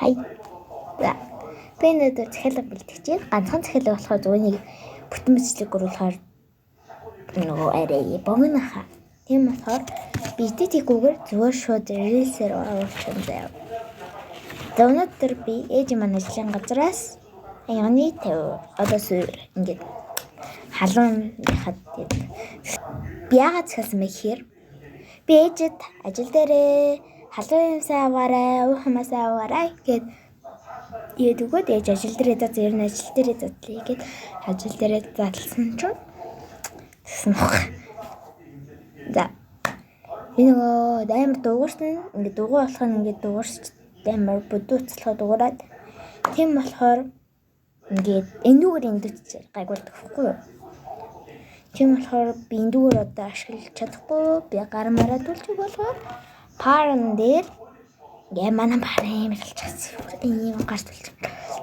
Хай. За. Би өнөөдөр захиалга бэлтгэж байна. Ганцхан захиалга болохоор зүгээр нэг бүтэн бичлэг гөрүүлэхээр нөгөө арай богино хаа. Тийм болохоор би итгэхгүйгээр зүгээр шууд рилсээр оруулчихсан заяа. За өнөөдөр би ээж маань ажлын газраас аяны 50 одоо суур ингээд халуун яхад гэдэг. Би яагаад захиалсан бэ гэхээр би ээжэд ажил дээрээ халуун юмсаа аваарай, уух юмсаа аваарай гэд тэгээд өгөөд ээж ажил дээрээ за ер нь ажил дээрээ задлаа гэд ажил дээрээ задлсан чинь тэгсэн баг. За би нөгөө амар дуугарсан ингээд дугуй болох нь ингээд дуугарч амар бүдүү уцлахаа дуурайд тийм болохоор ингээд эндүүгээр эндүүч гайгуулдаг байхгүй юу? Тийм болохоор би эндүүгээр одоо ашиглаж чадахгүй би гар мараа түлчих болохоор паран дээр ингээ манай пар амар хэлчихсэн. Ийм гар түлчих.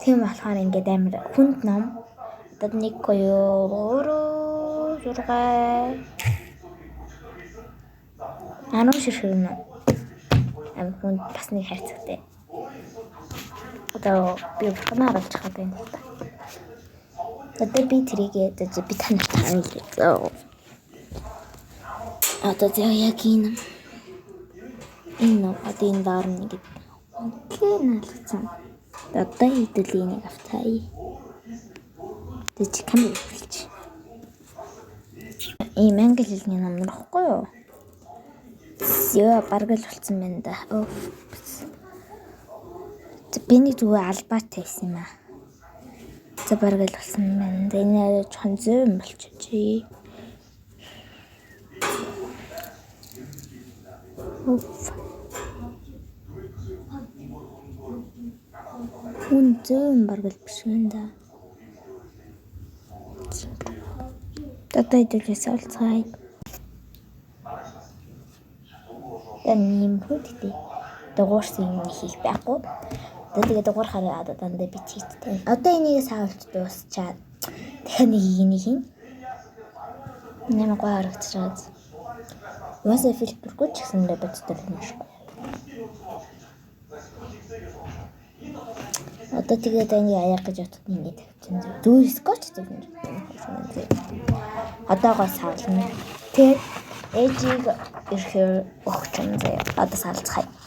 Тийм болохоор ингээд амар хүнд ном одоо 1 2 3 6 10 ширхэг ном амар хүнд бас нэг хайрцагтай. Одоо би бурхнаа оруулах гэдэг юм л та. Одоо би тэрийг одоо би танарт харуулъя. Одоо зөв яг энэ одоо энэ доор нь ингээд үнэхээр наалцсан. Одоо хэдүүл энийг авцгаая. Тэг чи камер хэлж. Ийм англи хэлний ном нөхгүй юу? Ёо бараг л болцсон байна да. Би нэг зүгээр албаа тавьсан юм аа. За бараг л болсон байна. За энэ арай жоохон зөөн болчихжээ. Үн зөөн бараг л биш юм да. Одоо хэдүүлээс олцгаая. За нэм хөдтэй. Дугуурсан юм хийх байхгүй. Одоо тэгээ дугуурахаараа одоо дандаа бичээдтэй. Одоо энийг саавалж дуусчаад дахиад нэг энийг хийн. Нэмэ гой харагдаж байгаа. Угаасаа фильтргүй ч гэсэн боддог юм шиг. Одоо тэгээд энийг аяа гэж бодоход ингээд тавьчихсан. Зүгээр скотч тавьсан юм. Одоо гой саавална. Тэгээд ээжийг ирэхээр өгч юм заяа. Одоо саалцгаая.